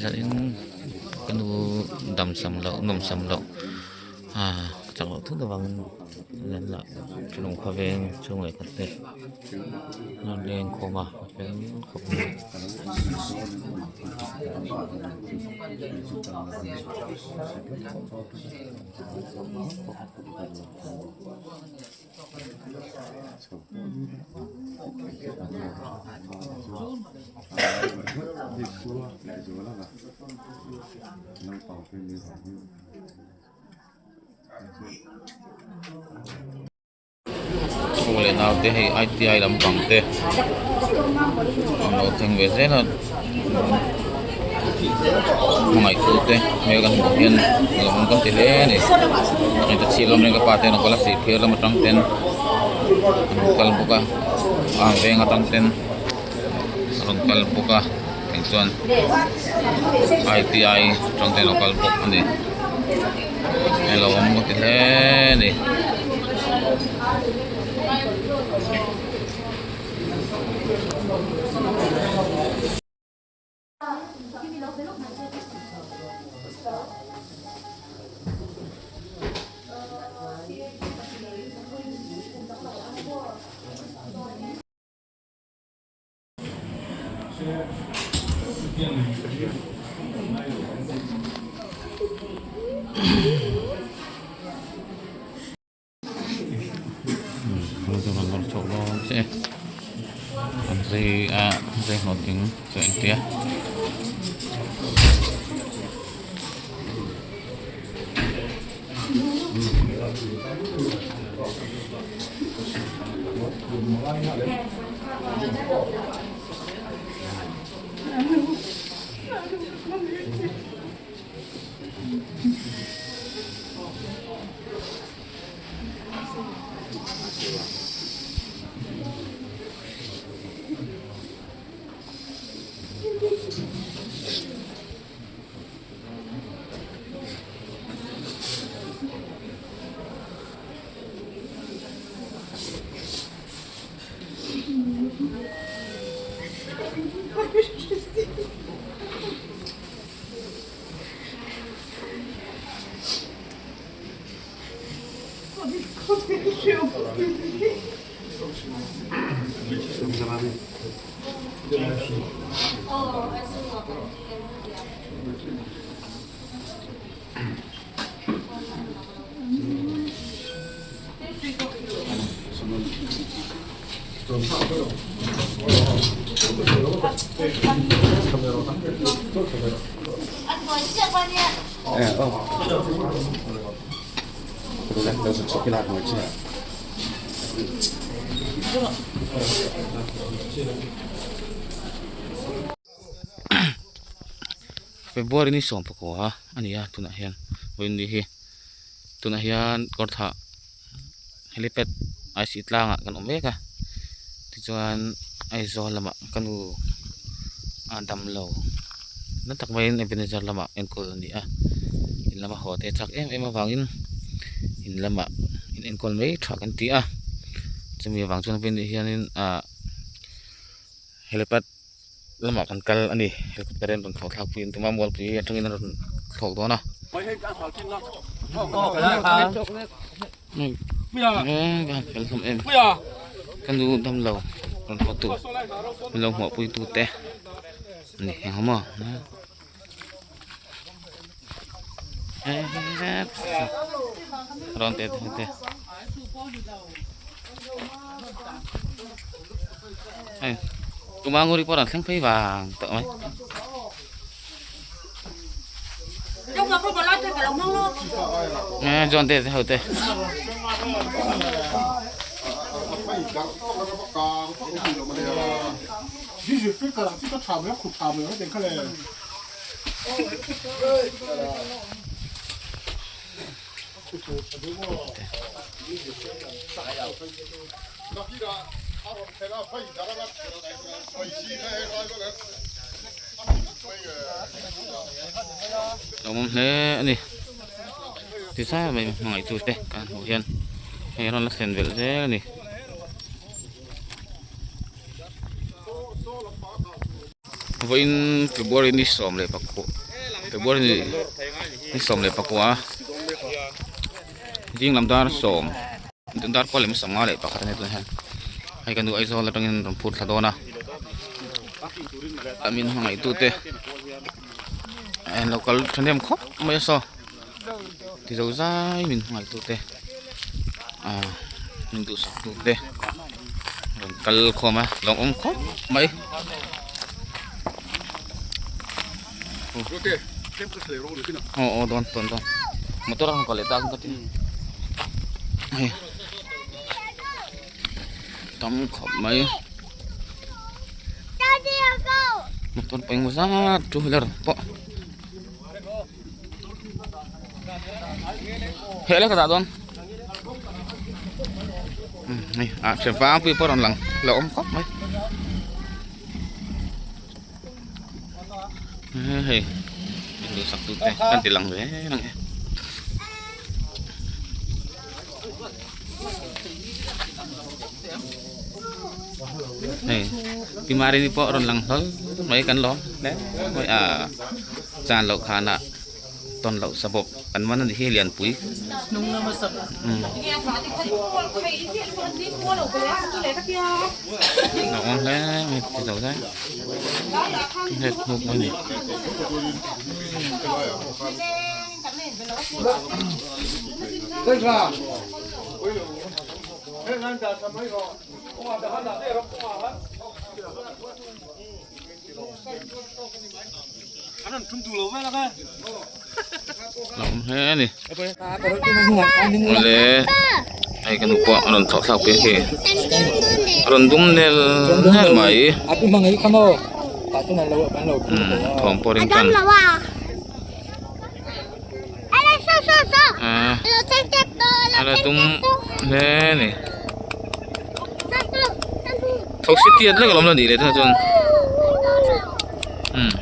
Zanin ka nu dam sam loh nawm sam loh ah chak loh thut avangin lan lah thenawm khawveng chhung leh khat te an rawn leng khawm a a fel khawp mai. Aw leh naute hei ITI lampang te an lo thleng ve zel a hmangaih tu te hmel kan hmuh hian lawm kan ti hle a ni hei ta chhip lam reng ka pa ten a kal a sihphir lam atang ten an kal bawk a a veng atang ten a rawn kal bawk a eng chuan ITI atang ten a lo kal bawk a ni hei lo awm ka ti hle a ni. An zai a zai hlawh ding chu engtia. February ni sawm pakua a ni a tunah hian vawiin ni hi tunah hian kawr thah helipad IC tlangah kan awm mek a tichuan Aizawl lamah ka nu a damlo na tak maiin Ebenezer lamah enkawl a ni a in lama haw te chak em em avangin in lamah in enkawl mai tha kan ti a chumi avang chuan vawiin hianin ah helipad lamah kan kal a ni helicopter in rawn thlawh thlak pui an tum a mualpui atangin a rawn thlawk dawn a fel hlawm em ka nu damlo rawn haw tur min lo hmuah pui tu te a ni eng maw rawn te te hei tumanguri pawh a rawn thleng phei vang tawh mai. John te ho te. Lo awm hle a ni tichai mai hmangaih tu te kan hmuh hian hei a rawn la thlen belh zel a ni. Vawiin February ni 11 February ni ni 14 zing lam dar sawm dar kual leh 51 a ni tunah hian hei ka nu Aizawl atangin rawn phur thla dawn a a min hmangaih tute an lo kal thahnem khawp mai a saw ti zo zai min hmangaih tute ah min duhsak tute rawn kal khawm a lawmawm khawp mai. Aw aw dawn dawn dawn motor a rawn kal leh tak ka ti hei tam khawp mai motor pawimawh zat two wheeler pawh. He la ka dah dawn hei ah thian vang pui pawh a rawn lang lo awm khawp mai hei duhsak tute kan ti lang ve ang e. Hei pi Marini pawh a rawn lang hlawl mai kan lawm hle mai a chan loh khanah tawn loh sa bawk an man a ni hi lianpui a awm hle mai ti zo zai hnep hnuk mai a ni. A awm hle a ni awle hei ka nu pawh a rawn thlawh thlak pui a hei a rawn dum nel nel mai thawm pawh a ring tan. A la dum hle a ni thosi tiat lek alawm la nih leh tunah chuan umm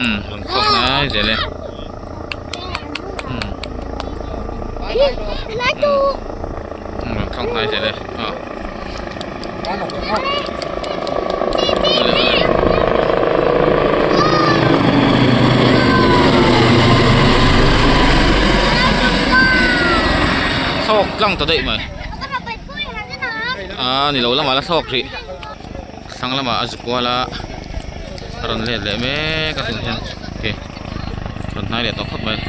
umm rawn khawk hnai zel e umm rawn khawk hnai zel e aw awle awle. Thlawk tlang ta daih mai a ni lo lamah la thlawk rih thlang lamah a zu kual a a rawn let leh mek a tunah hian ok rawn hnai leh tawh khawp mai.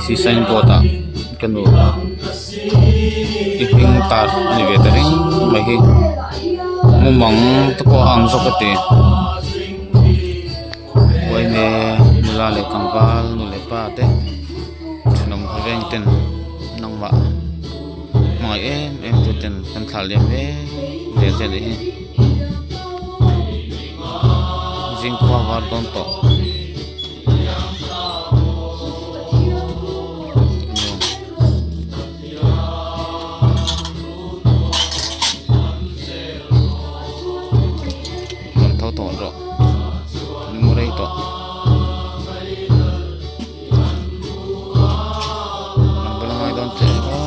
Khi signboard ah ka nu i hming tar a ni ve ta reng mai hi mumang te pawh a ang zawk a ti uaime nula leh tlangval nu leh pa te thenawm khawveng ten nangmah hmangaih em em tu ten kan thlah liam mek zel te a nih hi zingkhua var dawn tawh. Rawn tho tawh rawh an mu rei tawh an bula ngai dawn che aw.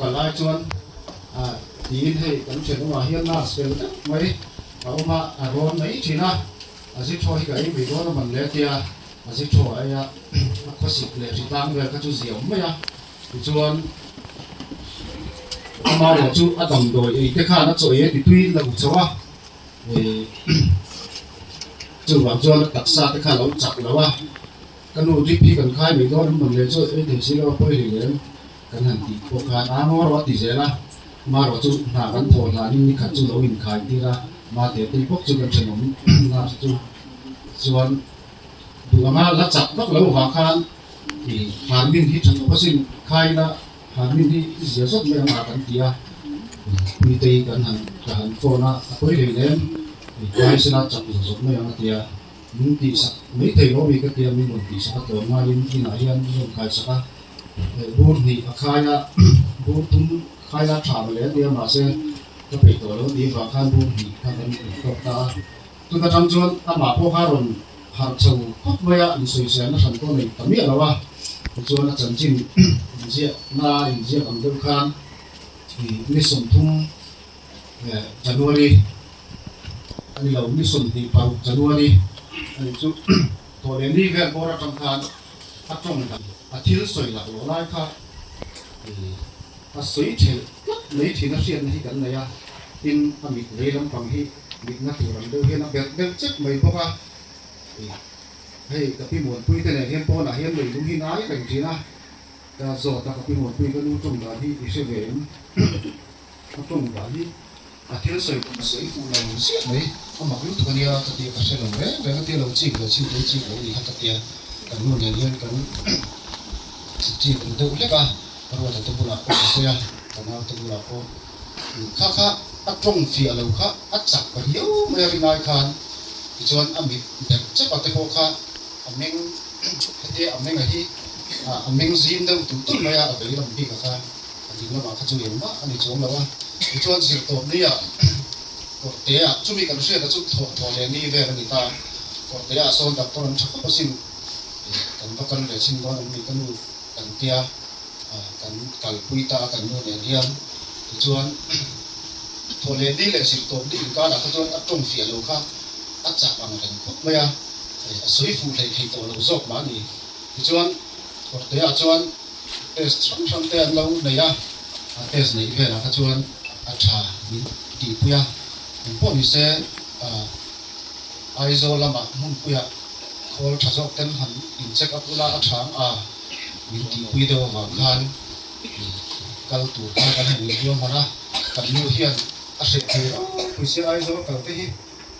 Palai chuan tiin hei kan thenawmah hian nurse fel deuh mai a awm a, a rawn mai thin a, a zi thaw hi ka ei mai dawn a man le tia a zi thaw a ei a, a khawsik leh hri tlang vel kha chu ziah awm mai a, tichuan ama erawh chu a damdawi ei te khan a chaw ei a ti tui lo chho a, chuvang chuan a taksa te kha a lo chak lo a, ka nu drip hi kan khai mai dawn a man le chu ei thei si lo a pawi hlei lem. Kan han tih pawh khan a ngaw rawh a ti zel a, marawh chu hna kan thawh hlanin ni khat chu lo inkhai tir a, mate tui bawk chu kan thenawm nurse chu chuan duh anga la chak vak lo vang khan i harmin hi tha khawp asin khai ila harmin hi i zia zawt mai ang a kan ti a, puitei kan han ka han phone a, a pawi hlei lem i khai sela chak zawt zawt mai ang a ti a. Min tihsak mai thei lo mi ka tia min rawn tihsak a tlawm ngaiin inah hian min rawn khaisak a, bur hnih a khai a, bur thum khai la tha mawle a tia mahse ka peih tawh lo tih vang khan bur hnih kha kan intawk ta a. Chut atang chuan amah pawh kha rawn harh chho khawp mai a, insawiselna hran pawh nei ta miah lo a, tichuan a chanchin inziahna inziak ang deuh khan ni 30 January a ni lo, ni 26 January a ni chu tawh leh ni vel bawr atang khan a tawng dan a thil sawi lak loh lai kha a sawi thelh tlat mai thin a hriatna hi kan nei a, tin a mit vei lampang hi mitna tur ang deuh hian a berh deuh chep mai bawk a, hei ka pi Muanpui te nen hian pawnah hian lei lung hi ngai reng thin a, ka zawt a ka pi Muanpui ka nu tawng dan hi i hre ve em? A tawng dan hi a thil sawi tum sawi fuh lo ziah mai, a mak lutuk a nia ka tia ka hre lo reng reng a tia lo chik ve chin te chik lo ni kha ka tia kan nu nen hian kan chik ru deuh hlek a, Ruata te bulah pawh ka sawi a, ka nau te bulah pawh kha kha a tawng fiah lo kha a chak riau mai a rinai khan tichuan a mit berh chep a te pawh kha a meng hetia a meng a hi a meng zim deuh tulh tulh mai a, a vei lam bik a kha. A ding lamah kha chu engmah a ni chuang lo a, tichuan zirtawpnia Kawrtea chumi kan hriat a chu thawh thawh leh ni vel a ni ta. Kawrtea sawn doctor an tha khawp asin, kan va kal ve chhin dawn em ni ka nu kan tia kan kalpui ta a kan nu nen hian. Tichuan thawh leh ni leh zirtawpni inkarah kha chuan a tawng fiah lo kha a chak ang reng khawp mai a, a sawi fuh hlei thei tawh lo zawk mah a ni. Tichuan Kawrtea chuan Test hrang hrang te an lo nei a, a test neih velah kha chuan a tha min tihpui a, engpawh ni se Aizawl lamah hmunpuiah khawl tha zawk ten han in check up ula a tha ang a min tihpui deuh avang khan kal tur kha kan han inrual hman a, kan nu hian a hreh thei ropui sia Aizawl kal te hi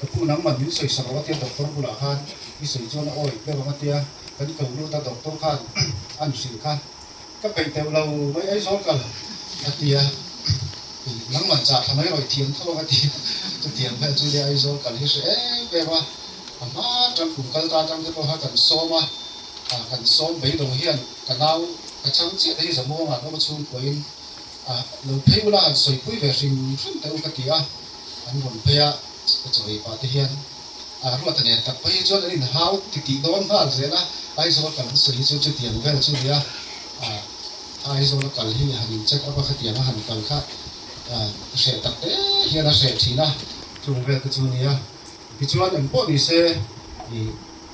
ka pu nangman min sawi sak lo a tia doctor bulah khan i sawi chuan a awi deuh ang a tia. Kan ko lut a doctor khan an hrilh kha ka peih teuh lo mai Aizawl kal a ti a, nangman chah thla mai rawih thiam tho ang a ti a, chutiang vel chu nia Aizawl kal hi hre em em a, a hma atang kum kal ta atang te pawh kha kan sawm a, kan sawm beidawng hian ka nau ka chhang chiah te hi Zamuangah an awm a chhungkuain lo phei ula han sawipui ve hrim hrim teh u ka ti a, an rawn phei a, ka chaw ei pah te hian. A ruata nen tak phei hi chuan an inhau ti tih dawn nghal zel a, Aizawl kan sawi hi chu chutiang vel chu nia. Aizawl a kal hi han in check up a khatiang a han kal kha hreh tak te hian a hreh thin a, chung vel te chu a ni a. Tichuan engpawh ni se ih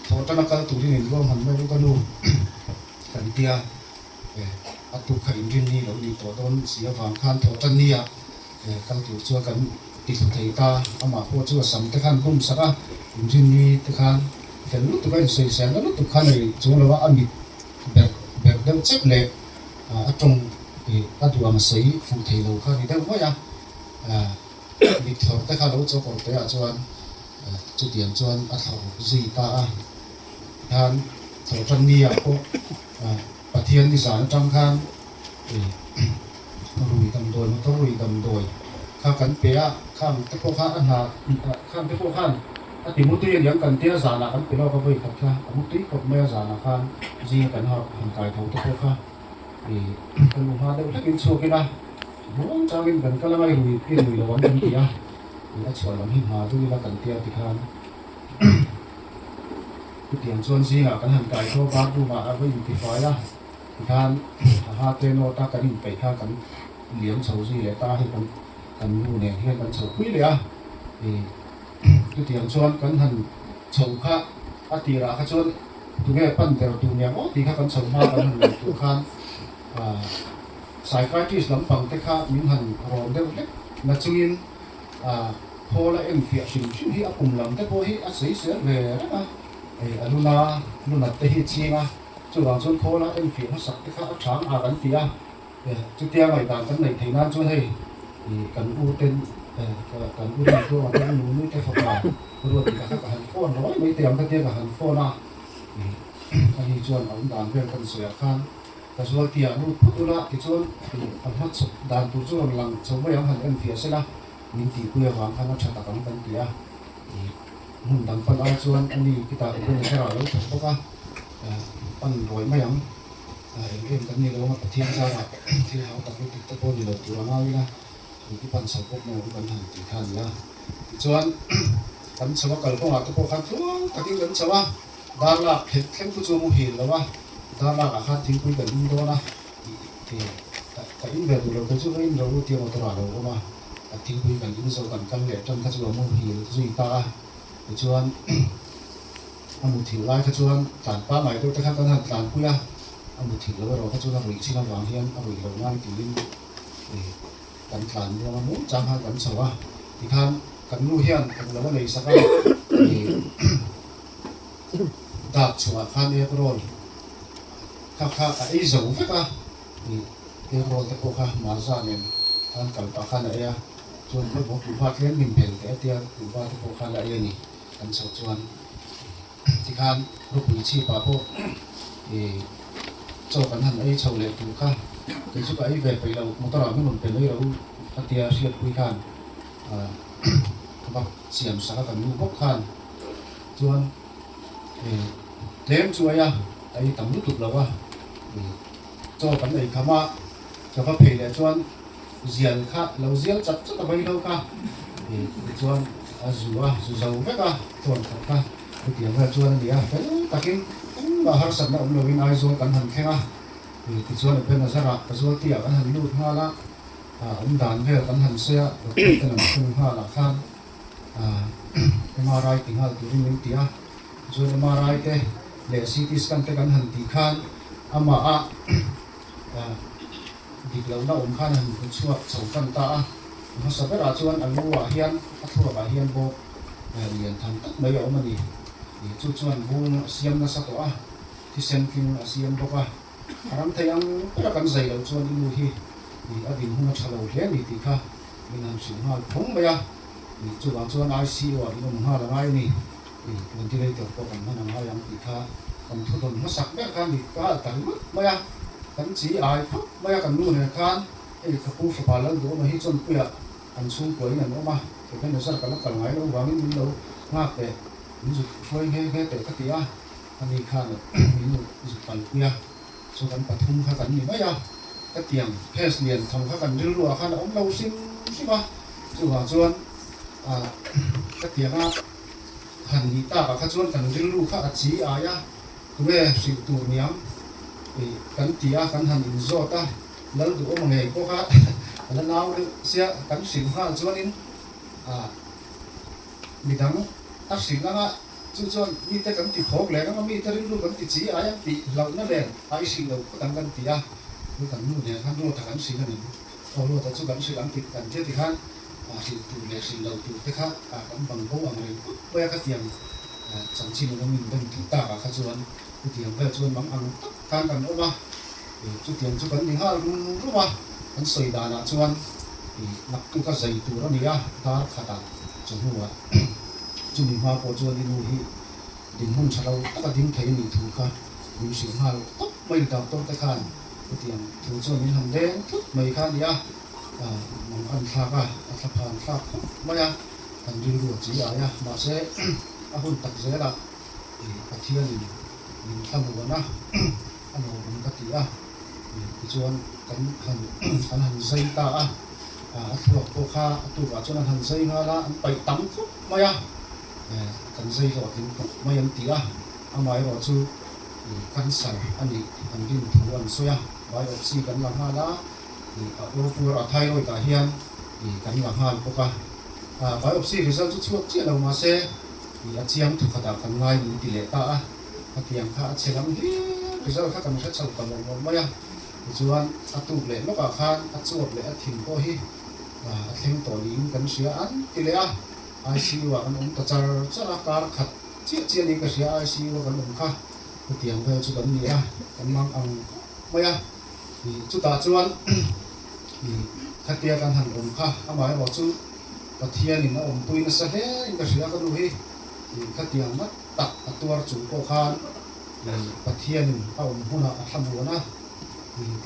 thawh tana kal turin in ruam han mai u ka nu kan tia a tuk kha inrinni lo nih tawh dawn si avang khan thawh tan nia kal tur chuan kan ti thlu thei ta. Amah pawh chu a sam te khan bum sak a, inrinni te khan fel lutuk a insawisel na lutuk kha nei chung lo a, a mit berh berh deuh chep leh a tawng a duh ang sawi fuh thei lo kha a ni deuh mai a. Mit thlawr te kha lo chaw kawr te ah chuan chutiang chuan a thlawr zui ta a, khan thlawh tan ni ah pawh Pathian ni zan atang khan rui damdawi motor rui damdawi kha kan pe a, khang te pawh kha a hna khang te pawh khan a ti mutui aniang kan tia zan ah kan pe lawk a vawi khat kha a mutui khawp mai a zan ah khan zinga kan han kai tho te pawh kha kan u hma deuh hlek in chhuak ila. Muang changin kan kal anga i rui i rui lo ang kan ti a, i a chhuah lam hi hma deuh ila kan tia tikhan chutiang chuan zingah kan han kai tho bathroom ah a va intifai a, tikhan a ha te note a kan inpeih kha kan liam chho zui leh ta a, hei kan kan nu nen hian kan chho pui leh a, i chutiang chuan kan han chho kha a tirah kha chuan tunge pan ber tur niang aw tih kha kan chho hma kan han ngaihtuah khan ah. Psychiatrist lampang te kha min han rawn deuh hlek na chungin khawl a enfiah hrim hrim hi a kum lam te pawh hi a sawi sel ve reng a, hei a luna lunat te hi ching a, chuvang chuan khawl a enfiah hmasak te kha a thang a kan ti a, chutia ngaihdan kan neih theih nan chuan hei kan u ten kan u rin tluanga te u nunu te fapa ruat tih kha ka han phone rawih mai teh ang ka tia ka han phone a, ani chuan a awm dan vel kan sawiah khan. Ka zual tih ah lut phut ula tichuan a hma chhawp dan tur chu rawn lang chho mai ang han en fiah sela min tihpui avang khan a tha tak ang kan ti a, hmun dang pan ai chuan a ni khitah Ebenezer ah lo thawk bawk a, pan rawih mai ang, eng em kan ni lo anga Pathian zarah thil hau tak lutuk te pawh ni lo tur a ngai ila i pan chho bawk mai ang kan han ti kha a ni a, tichuan kan chho a kalkawngah te pawh khan tluang takin kan chho a. Darlak khelh thleng chu chu muhil lo a, darlak ah khan thingpui kan in dawn a, ih ka in ve duh lo kei chu ka in lo u tia motor ah lo awm a, thingpui kan in zo kan kal leh tan kha chu a muhil zui ta a, tichuan a muthilh lai kha chuan tlan pangngai deuh te khan kan han tlanpui a, a muthilh lo erawh kha chuan a ruih chin avang hian a ruih loh nan tiin kan tlan muang a muang chang khan kan chho a, tikhan kan nu hian englo a nei sak a, ih. Dak chhuah khan egg roll kha kha a ei zo vek a, ih egg roll te pawh kha marza nen khan kal pah khan a ei a, chuan hmawlh kuhva tlem min bel teh a tia kuhva te pawh khan a ei a ni kan chhoh chuan tikhan ropui chhipah pawh ih chaw kan han ei chho leh tur kha kei chu ka ei ve peih lo motor ah min rawn pe mai ro a tia hriatpui khan ah va siam sak a kan nu bawk khan. Chuan tlem chu ei a, a ei tam lutuk lo a, chaw kan ei kham a, ka va phei leh chuan zial kha lo zial chat chat a vai lo kha, tichuan a zu a, zu zo vek a, tlawn khat kha hetiang vel chuan a ni a, fel takin engmah harsatna awm lovin Aizawl kan han thleng a, tichuan Ebenezer-ah ka zualti-ah kan han lut nghal a, awm dan vel kan han sawi a, doctor ten an thun nghal ah khan. MRI ti nghal turin min ti a, chuan MRI te leh CT scan te kan han tih khan amah a dik lohna awm khan a han hmu chhuak chho tan ta a, hmasa berah chuan a lu ah hian a thluak ah hian bawk lian tham tak mai a awm a ni, chu chuan vung a siam nasa tawh a, thisen tling a siam bawk a, a ram thei ang bera kan zai loh chuan i nu hi a dinhmun a tha lo hle a ni tih kha min han hrilh nghal phawng mai a. Chuvang chuan ICU ah in awm nghal a ngai a ni, ventilator pawh kan hman a ngai ang tih kha kan thu dawn hmasak ber khan dik nghal ta ringawt mai a, kan chi ai phawt mai a, kan nu nen khan hei ka pu fapa Lalduhawma hi Chawnpuiah an chhungkua in an awm a, Ebenezer ka la kal ngai lo vangin min lo nghak teh, min zut hruai nghe nghe teh ka ti a, ani khan min zut kalpui a, chu kan pathum kha kan ni mai a. Hetiang case lian tham kha kan rilru ah khan a awm lo hrim hrim a, chuvang chuan hetianga han nih tak ah kha chuan kan rilru kha a chi ai a, tunge hrilh tur niang Kan ti a, kan han inzawt a, Lal duhawm ngei pawh kha a la nau deuh sia, kan hrilh nghal chuanin midang a hrilh ang a, chu chuan mite kan ti phawk leh ang a, mite rilru kan ti chi ai ang tih hlauhna nen a i hrilh lo phawt ang kan ti a, chu kan nu nen khan Ruata kan hrilh a ni. Aw Ruata chu kan hrilh ang tih kan tia tikhan hrilh tur leh hrilh loh tur te kha kan bang bo ang reng khawp mai a, khatiang chanchin an awm inbem thut takah kha chuan chutiang vel chuan mang ang tak khan kan awm a, chutiang chu kan ni nghal rum rum a, kan sawi danah chuan naktuk a zai tur a ni a, dar khatah chawhnuah chumi hma pawh chuan i nu hi dinhmun tha lo taka ding thei a nih thu kha min hrilh nghal tawp mai doctor te khan. Chutiang thu chuan min han leng thut mai kha a ni a, mang an thlak a, a thla phan thlak khawp mai a, kan rilru a chi ai a, mahse a hun tak zelah Pathianin min thla muan a, a lawmawm ka ti a, tichuan kan han an han zai ta a, a thluak pawh kha a tukah chuan an han zai nghal a, an paih tam khawp mai a, kan zai hlawhtling khawp mai an ti a, amaherawhchu chu. Cancer a nih an rin thu an sawi a, biopsy kan la nghal a, a awrpuar a thyroid ah hian kan la nghal bawk a, biopsy result chu chhuak chiah lo mahse a chiang thukhatah kan ngai min ti leh ta a, hetiang kha a chhe lam hlir result kha kan hre chho ta mawlh mawlh mai a, tichuan a tuk leh lawkah khan a chuap leh a thin pawh hi a thleng tawh niin kan hria an ti leh a, ICU ah kan awm ta char char a, kar khat. Chiah chiah niin ka hria a, ICU a kan awm kha hetiang vel chu kan ni a, kan mang ang khawp mai a, ih chutah chuan ih khatia kan han awm kha amaherawh chu Pathianin a awmpui nasa hle in ka hria ka nu hi ih khatiang ngat tak a tuar chung pawh khan ih Pathianin a awm hunah a thlamuan a, ih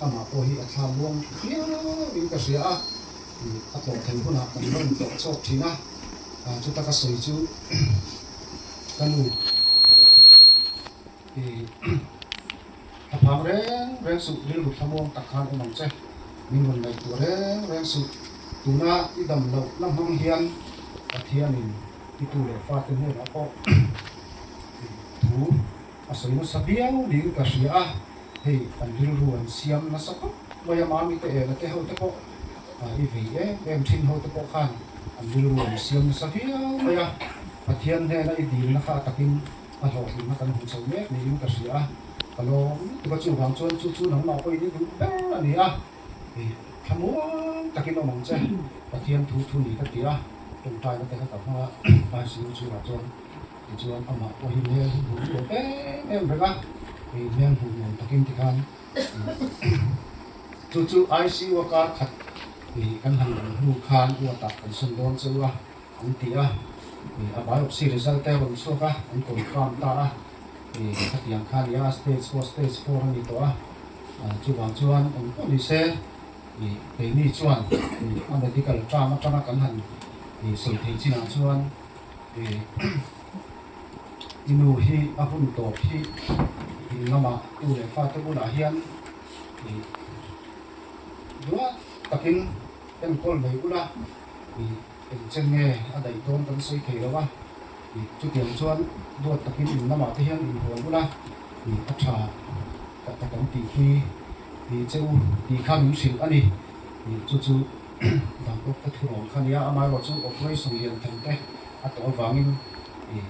amah pawh hi a thla muang viau in ka hria a, ih a tlawh theih hunah kan rawn tlawh chawk thin a. Chuta ka sawi chu ka nu i thlaphang reng reng suh, rilru thlamuang tak khan awm ang che, min rawn ngaihtuah reng reng suh. Tuna i dam loh na hmang hian Pathianin i tu leh fate hnenah pawh thu a sawi nasa viau niin ka hria a, hei an rilru an siam nasa khawp mai a, mami te ela te ho te pawh i vei em em thin ho te pawh khan an rilru an siam nasa viau mai a, Pathian hnena i dilna kha a takin a hlawhtlinna kan hmu chho mek niin ka hria a, ka lawm lutuk a, chuvang chuan chu chu nangmah pawhin i duh ber a ni a, i thlamuang takin awm ang che, Pathian thu thu ni ka ti a, tawngtaina te kha ka hmang a, ICU chhungah chuan. Tichuan amah pawh hi hmel hi hmuh nuam em em reng a, hei hmel hmuh nuam takin tikhan chu chu ICU a kar khat ih kan han awm hnu khan uatah kan sawn dawn cheu a an ti a, ih a biopsy result te a rawn chhuak a, an confirm ta a, ih khatiang kha a ni a, stage pawh stage four a ni tawh a, chuvang chuan eng pawh ni se ih keini chuan ih a medical term atanga kan han ih sawi thei chinah chuan. I nu hi a hun tawp hi in lamah tu leh fate bulah hian ih duat takin enkawl mai ula ih eng chen nge a daih dawn kan sawi thei lo a, ih chutiang chuan duat takin in lamah te hian inhual ula ih a tha ka kan tihpui ih che u tih kha min hrilh a ni ih chu chu. Bangkok te thu rawn kha nia, amaherawh chu operation lian tham te a tawh avangin ih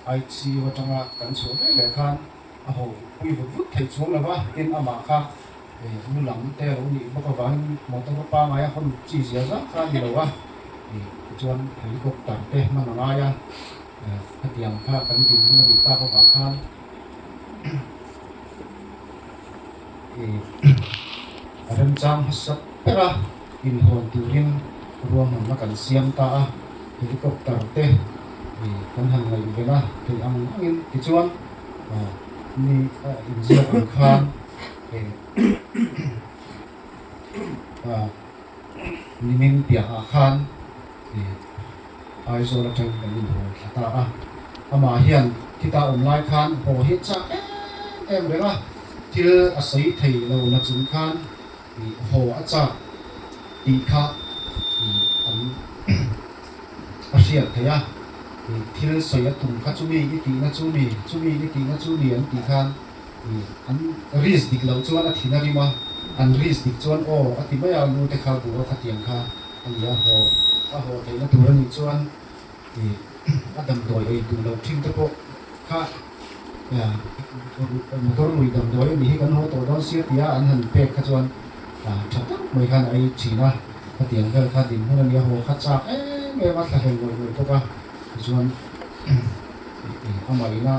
ICU atanga kan chhuah ve leh khan a haw pui vut vut theih chuang lo va, tin amah kha ih lu lam te a lo nih bawk avangin motor pangai a hawn chi zia zah kha a ni lo a, ih tichuan helicopter te hman a ngai a, khatiang kha kan dinhmun a nih tak avang khan ih a remchang hmasa ber a. Inhawn turin ruahmanna kan siam ta a, helicopter te kan han ngaihven a theih ang angin tichuan ni inziak ang khan nimin piahah khan Aizawl atangin kan inhawn thla ta a, amah hian khita awm lai khan haw hi chak em em reng a, thil a sawi thei lo na chung khan Ih haw a chak tih kha ih an a hriat theih a, ih thil sawi a tum kha chumi i tihna chu mi, chumi i tihna chu mi an tih khan An risk dik loh chuan a thin a rim a, an risk dik chuan aw a ti mai a, lu te kha duh a khatiang kha a ni a, haw a haw theihna tur a nih chuan a damdawi ei duh loh thin te pawh kha motor lui damdawi a nih hi kan haw tawh dawn sia tia an han pek kha chuan tha tak mai khan a ei thin a, khatiang vel kha dinhmun a ni a, haw kha chak em em a, thlahlel ngawih ngawih bawk a, tichuan amah ina.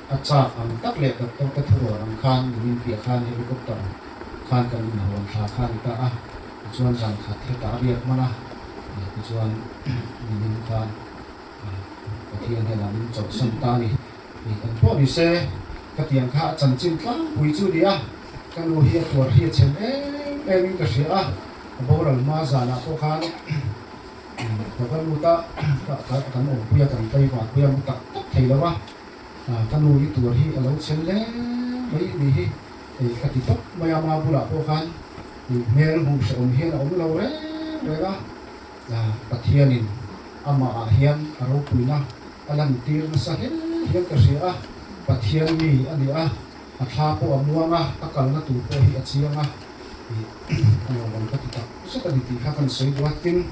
A chak ang tak leh doctor te thurual ang khan min inpiah khan helicopter khan kan inhawn thla kha a ni ta a, tichuan zan khat hetah a riak hman a, tichuan nimin khan Pathian hnenah min chawlhsan ta a ni. Eng pawh ni se, ka tiang kha a chanchin tlangpui chu ni a, ka nu hi a tuar hi a chhem em em in ka hria a, a boral hma zanah pawh khan Ka va lut a, kan awmpui a, kan tlaivar pui a, mu tak tak thei lo a, ka nu i tur hi a lo chhel hle mai ni hi ei ka ti tawp mai a, ma bulah pawh khan hmel hmuh hrehawm hian a awm lo reng reng a, Pathianin amahah hian a ropuina a lantir nasa hle hian ka hria a, Pathian mi a ni a, a thla pawh a muang a, a kalna tur pawh hi a chiang a. A lo awm ka ti tak zet a ni tih kha kan sawi duh a, tin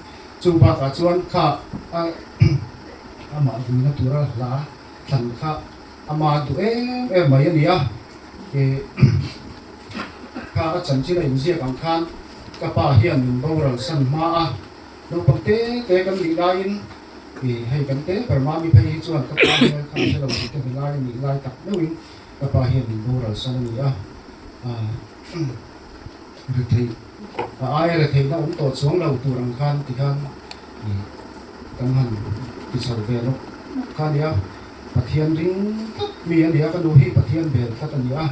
chu bakah chuan kha a amah vuina tura hla thlan kha ama duh em em mai a ni a, ih kha a chanchin a inziak ang khan ka pa hian min boral san hma a, naupang te te kan nih laiin ih hei kan te ber mami phei hi chuan ka pa hmel kha a hre lo tih te hmu lai a nih lai tak meuhin ka pa hian min boral san a ni a. Retheih, a aia retheihna awm tawh chuang lo tur ang khan ti khan kan han ti chho ve lawk lawk kha a nia. Pathian ring tlat mi a nia, ka nu hi Pathian bel tlat a nia.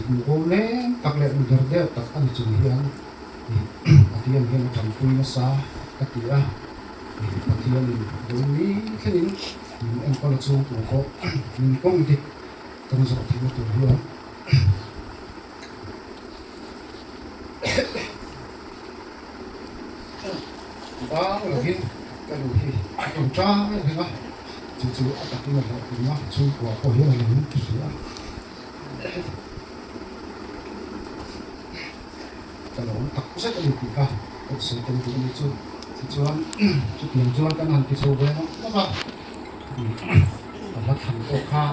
Nu awm leng tak leh nu der der tak a ni chung hian Pathian hian a tanpui nasa ka ti a. Pathianin vawiin ni thlengin min enkawl a chhungkua pawh min kawng dik kan zawh theihna tur hian. Bang lovin ka nu hi a tawn tang reng a, chu chu a takin a hlawhtling a, chhungkua pawh hian a lo hria a. Ka lo awm tak zet a ni tih kha kan sawi tel duh a ni chu. Tichuan chutiang chuan kan han ti chho ve nawk nawk a, ka hla thlan pawh kha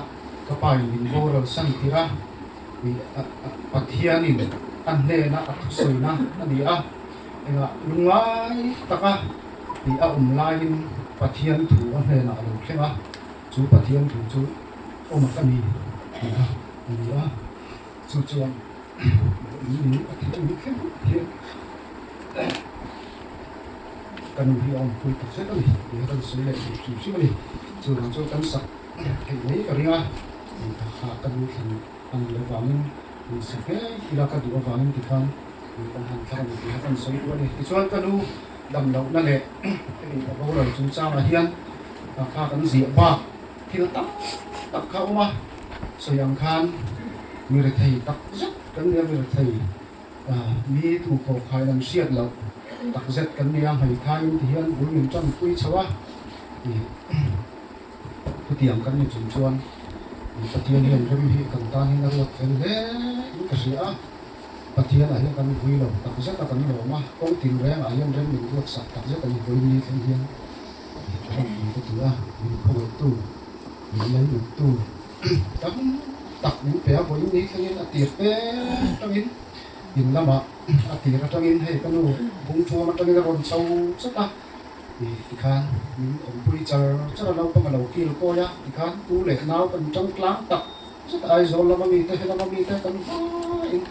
ka pa in min boral san tirh a. Pathianin a hnena a thusawina a ni a, engah lungngai taka tih a awm laiin Pathian thu a hnenah a lo thleng a, chu Pathian thu chu awm a ni tih kha a ni a, chu chuan min a tih min thleng hian ka nu hi a awmpui tak zet a ni tih kha kan sawi leh duh hrim hrim a ni, chuvang chuan kan sak theih mai ka ring a. Kha ka nu thlan a nih avangin min sa ngei ila ka duh avangin tikhan kan han thar a ni tih kha kan sawi duh a ni. Tichuan ka nu dam lohna leh hei a boral chungchangah hian kha kan ziah bak thil tam tak kha a awm a, sawi ang khan mi rethei tak zet kan nia mi rethei mi tu khawkhain an hriat loh tak zet kan nia hmeithaiin tihian bul min tanpui chho a. Chutiang kan ni chung chuan Pathian hian rem hi kan tan hian a ruat fel hle in ka hria a, Pathian ah hian kan vui lo tak zet a kan lawm a, kawng tin reng ah hian rem min ruat sak tak zet a ni vawiin ni thleng hian ka rawn pui ka ti a, min khawngaih tu, min lainat tu tam tak min pe a, vawiin ni thleng in a tir te atangin in lamah a tir atangin hei ka nu bungthuam atangin a rawn chho zet a. Tikhan min awmpui char char a, naupang a lo kil kawi a, tikhan u leh nau kan tang tlang tak zet a, Aizawl lama mite he lama mite kan hmain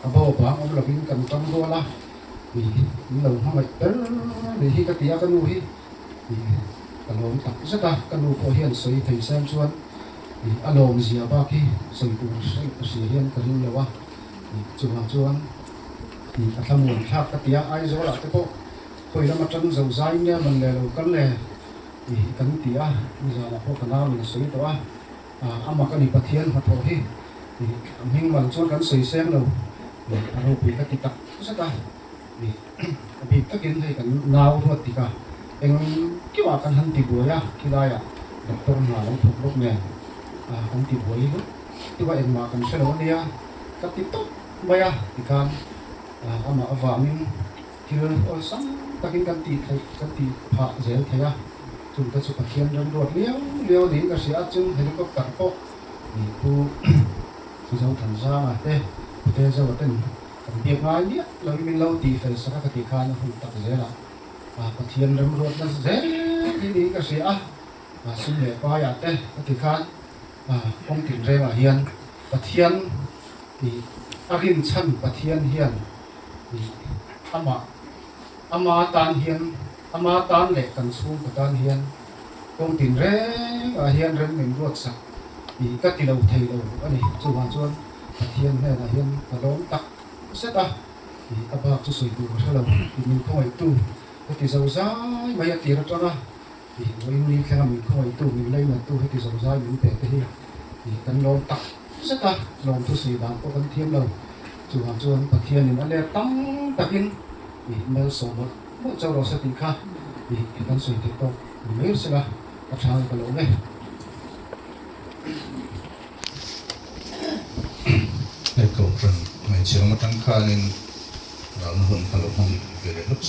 a bo bang awm lovin kan tang rual a, min lo hmangaih ber nih hi ka ti a, ka nu hi ka lawm tak zet a, ka nu pawh hian sawi thei sem chuan a lawm zia bak hi sawi tur hria hian ka ring lo a, chuvang chuan a thlamuan thlak ka ti a, Aizawl ah te pawh. Khawi lama tang zo zai nge man le lo kal le tih hi kan ti a, nizanah pawh ka nau in a sawi tawh a, a mak a ni Pathian hnathawh hi tih a hming mal chuan kan sawi seng lo tih a ropui ka ti tak zet a, tih a bik takin hei kan nau ruat tik a, eng kiuah kan han ti buai a, khilaiah doctor hna lo thawk bawk nen kan ti buai lut. Tiva engmah kan hre lo ania ka ti tawp mai a tikhan amah avangin thil awlsam takin kan tih theih kan tih phah zel thei a, chungte chu Pathian remruat liau liau niin ka hria a, chung helicopter pawh Pu Zothanzanga te Pu Tezoa ten kan biak ngai miah loin min lo tih fel sak a ka tih khan a hun tak zel a, Pathian remruatna zel hi niin ka hria a, sum leh paiah te ka tih khan kawng tinrengah hian Pathian ih a rinchhan Pathian hian ih amah ama tan hian ama tan leh kan chhungkaw tan hian kawng tinrengah hian rem min ruatsak ih ka ti lo thei lo a ni. Chuvang chuan Pathian hnenah hian ka lawm tak zet a, ih a bak chu sawi tur ka hre lo tih min khawngaihtu ka ti zo zai mai a tir atanga Ih vawiin ni thlenga min khawngaihtu, min leinattu heti zozai min pe te hi ih kan lawm tak zet a, lawmthu sawi dan pawh kan thiam lo. Chuvang chuan Pathianin a let tam takin ih malsawm mawlh mawlh chauh rawh se tih kha ih kan sawi theih tawk ni mai sela ka tha ka lo awm e. Hei kohhran hmeichhe lam atang khanin ralna hun kha lo hmang ve leh hlawk.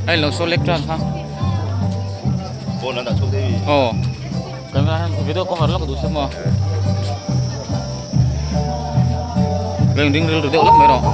Hei lo saw lek tan kha aw video cover lawk duh se maw leng ding rilru deuh lawk mai rawh.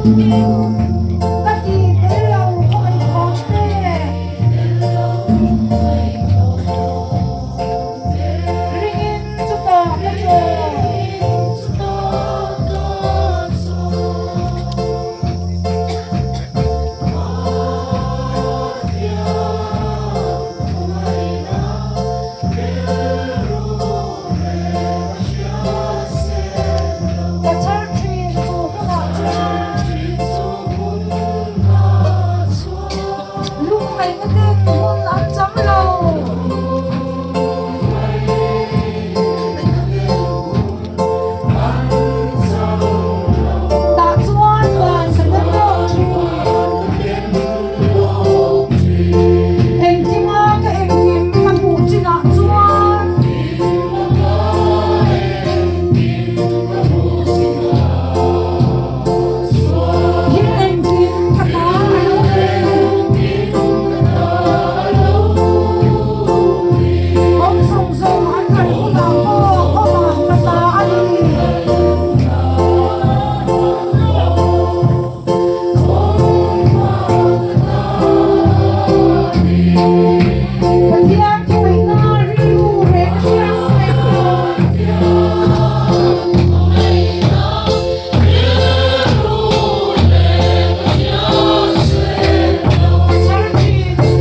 Ka ti tel lo khawngaih thawm te. Ringin chutah ka chaw. Ka chhar thin chu hunah chuan lungngaihna ten hmun an chang lo. Tah chuan van ka la tawk thin. Engkima ka engkim ka hmuh chinah chuan. Thil engkim ka ta a lo ni. Awm zawng zawng an kal hunah pawh awmah ka ta a ni. Pathian thuneihna rilru reng hriat sek lo. Ka chhar thin chu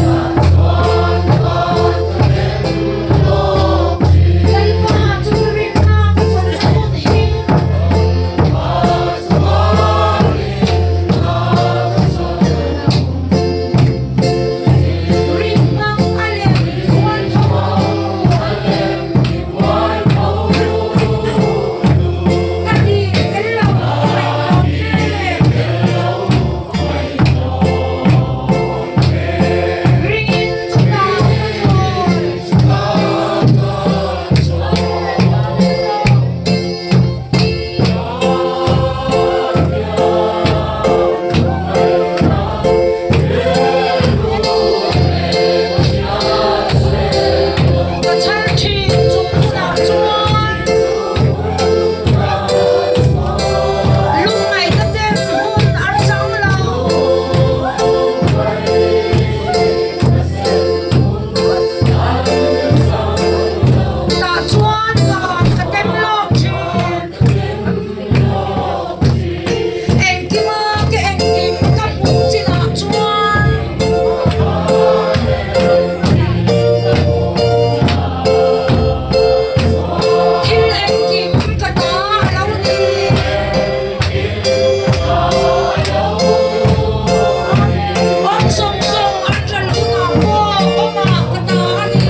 hunah chuan. Lalpa chu rinna ka chawlhna hun hi. Rinna a lem kual tho. Ka ti tel lo ngaih lo che. Ringin chutah ka chawl. Ka chhar thin chung hunah chuan lungngaihna ten hun a chang lo. Tah chuan van ka tem lawk thin. Engkima ka engkim ka hmuh chinah chuan. Thil engkim ka ta a lo ni. Awm zawng zawng an ral hunah pawh awmah ka ta a ni.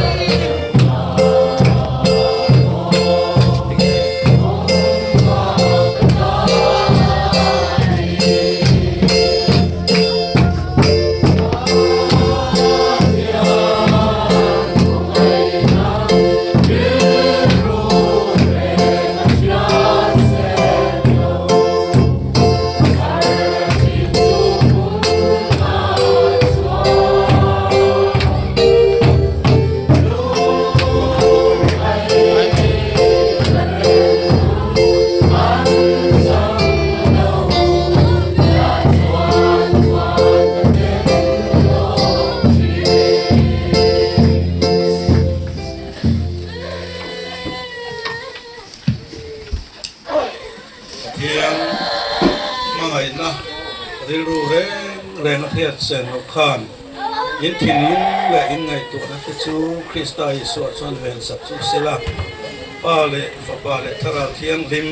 Pathian hmangaihna rilru reng reng a hriat sen loh khan in thinlung leh in ngaihtuahna te chu Krista Isua chuan vensak chu sela, Pa leh Fapa leh Thlarau Thianghlim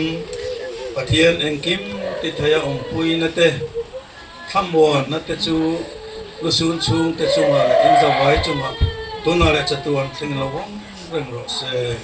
Pathian engkim ti theia awmpuina te, Thlamuanna te chu lusun chhungte chungah leh inzavai chungah tunah leh chatuan thleng lo awm reng rawh se.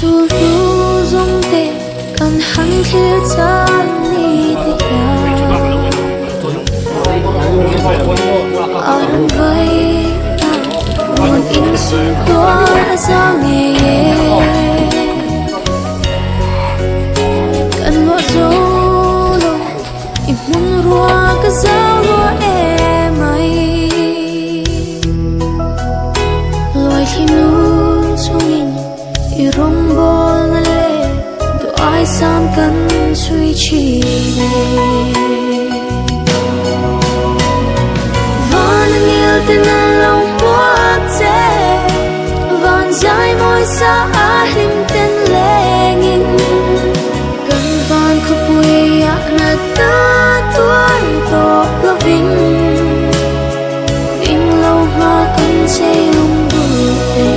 Sul hnu zawng te kan han thlir chang ni te hian A rawn vai ta rawn insuihtuah a zau ngei e. Kan luah zo lo i hmun rua ka zau rua emai. Luaithli nun chungin i rawngbawlna leh duh aisam kan chhui thin e. Van ngil ten an lo hmuak che, van zai mawi sa a hlim ten lengin. Kan van khawpui ah nat na tuar tawh lovin, min lo hma kan chei lung duh e.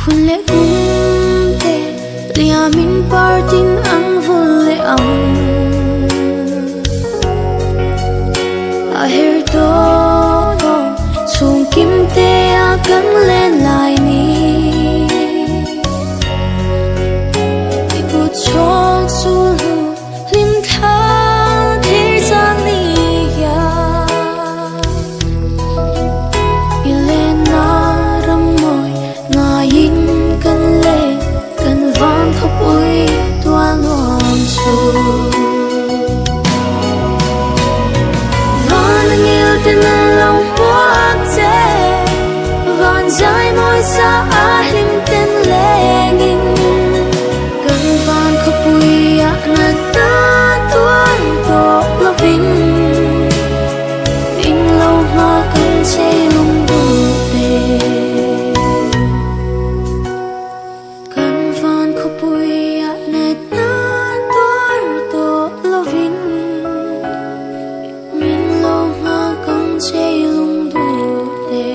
Hun leh kum te liamin partin an vul leh ang. A her tawh tawh chhung kim te a kan len lai ni. I kut chhawk sul hnu hlim thla thlir chang ni hian. I lenna ram mawi ngaiin kan le kan van khawpui tual nuam chu. Van a ngil ten an lo hmuak che, van zai mawi sa a hlim ten lengin. Kan van khawpui ah nat na tuar tawh lovin, min lo hma kan chei lung duh te. Kan van khawpui ah nat na tuar tawh lovin, min lo hma kan chei lung duh te.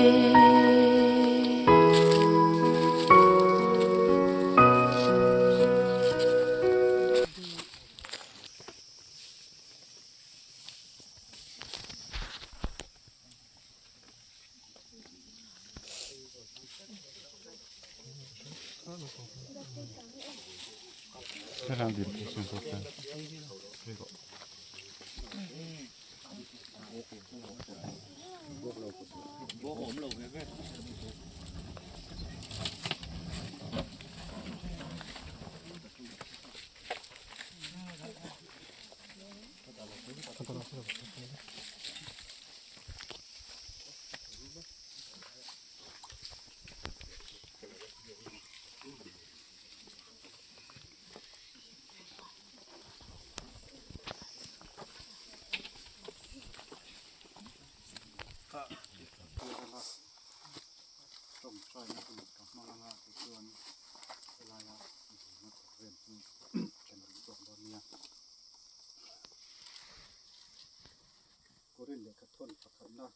Korin lehkha thawn pakhatna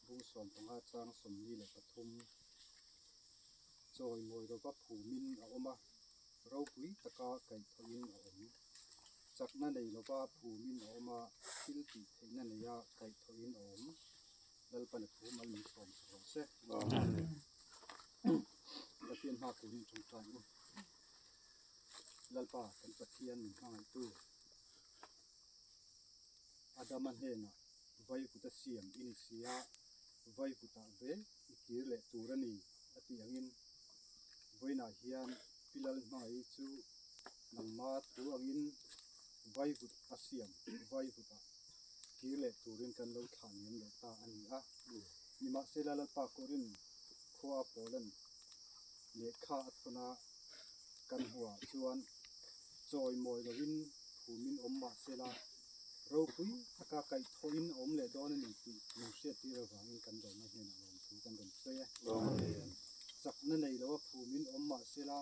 bung sawmpanga chang 43 chawi mawi lova phumin a awm a, ropui taka kaihthawhin a awm. Chakna nei lova phumin a awm a, thil tih theihna neia kaihthawhin a awm. Lalpana thu mal min sawm sak rawh se. Pathian hma turin tawngtai u. Lalpa kan Pathian min hmangaihtu Adama hnenah vaivut a siam i ni si a, vaivutah ve i kir leh tur a ni a tih angin vawiinah hian Pi Lalhmangaih chu nangma thu angin vaivut a siam vaivutah kir leh turin kan lo thlah liam leh ta a ni a. Nimahsela Lalpa Korin khua Poland lehkha a thawn a kan hmuhah chuan chawi mawi loin phumin awm mahsela ropui taka kaihthawhin a awm leh dawn a ni tih min hriattir avangin kan dawrna hnenah lawmthu kan rawn sawi e. Chakna nei loa phumin awm mahsela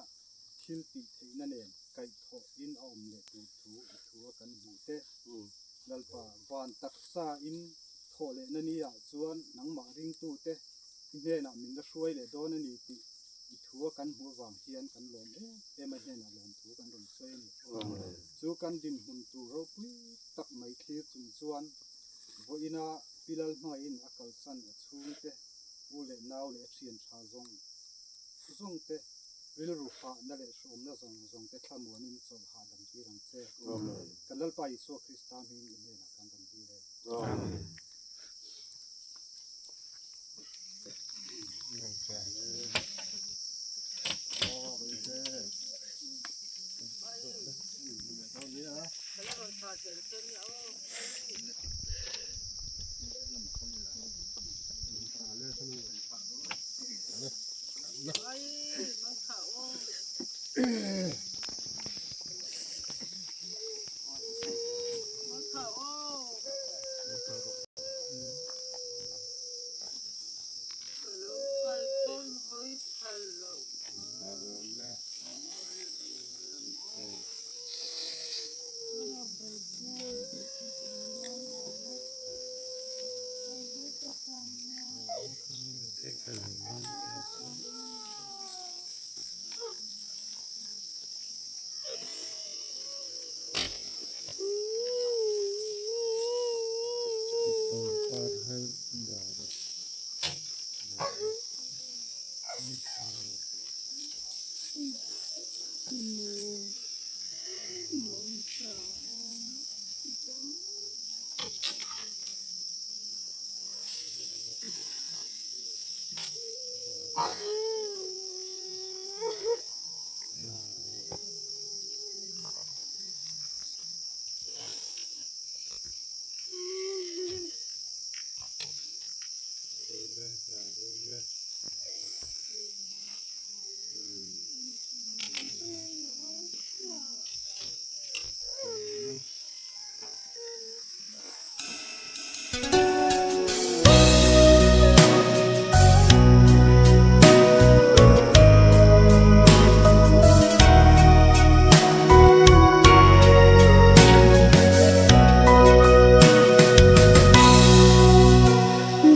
thil tih theihna nen kaihthawhin a awm leh tur thu i thu a kan hmuh te. Lalpa, van taksa in thawh lehna ni ah chuan nangmah ringtute i hnenah min la hruai leh dawn a ni tih i thu. thua kan hmuh avang hian kan lawm em em a hnenah lawmthu kan rawn sawi a ni. Chu kan dinhmun tur ropui tak mai thlir chung chuan vawiina Pi Lalhmaiin a kalsan a chhungte, u leh nau leh a thian tha zawng zawng te, rilru hahna leh hrawmna zawng zawng te thlamuanin chawlh hahdam tir ang che. Kan Lalpa Isua Krista hmingin i hnenah kan rawn dil e. Amen.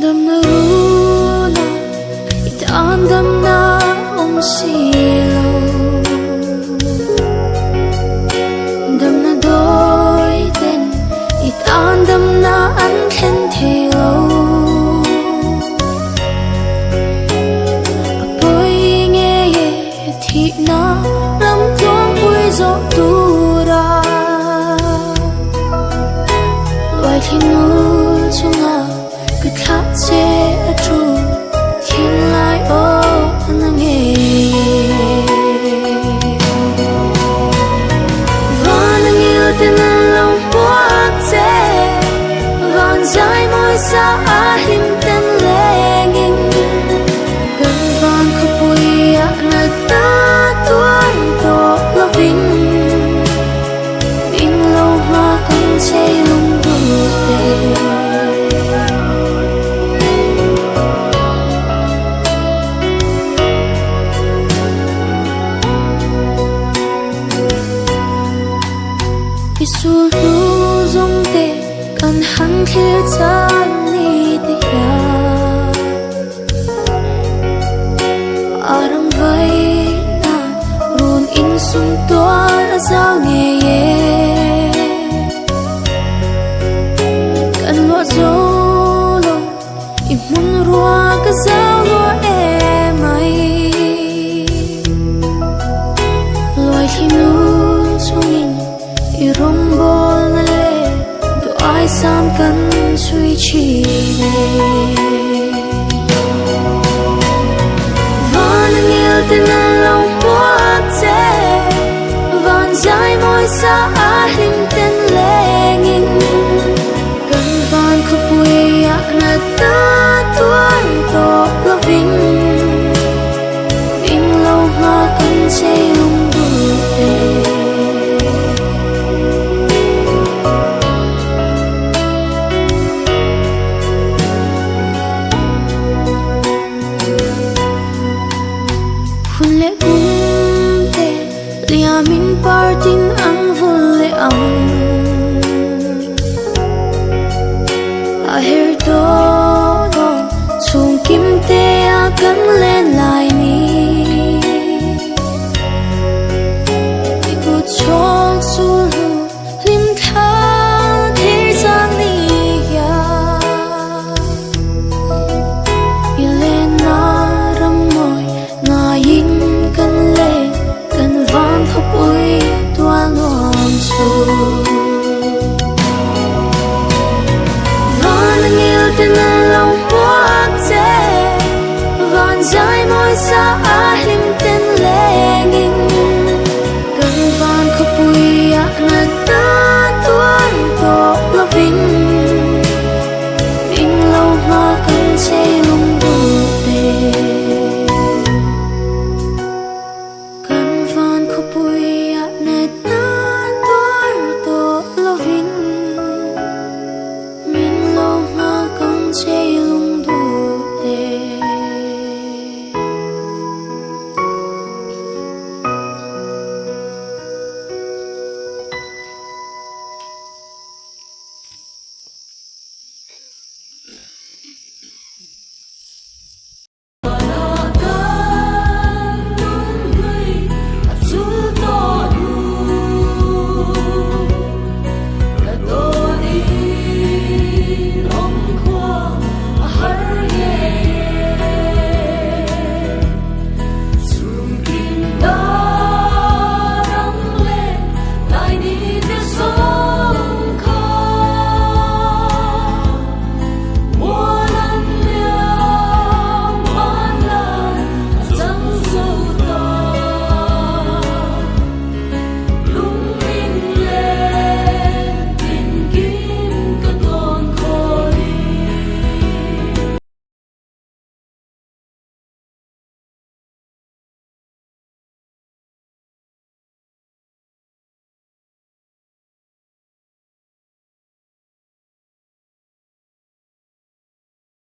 Damna runa i tan damna awm si lo Damna dawi ten i tan damna an thlen thei lo A pawi nge e thihna ram tluangpui zawh tura Luaithli nul chunga ka thlah che a thu thinlai aw a na ngei e. Van angel ten an lo hmuak che, van zai mawi sa a hlim ten lengin. Kan van khawpui ah natna tuar tawh lovin min lo hma kan chei lung dut e. I sul hnu zawng te kan han thlir chan ni te hian a ram vai nan run in sum tuar a zau ngei e. Kan luah zo lo i hmun rua ka zau lua emai. Luaithli nun chungin i rawngbawlna leh duh aisam kan chhui thin e. Van angel ten an lo hmuak che, van zai mawi sa a hlim.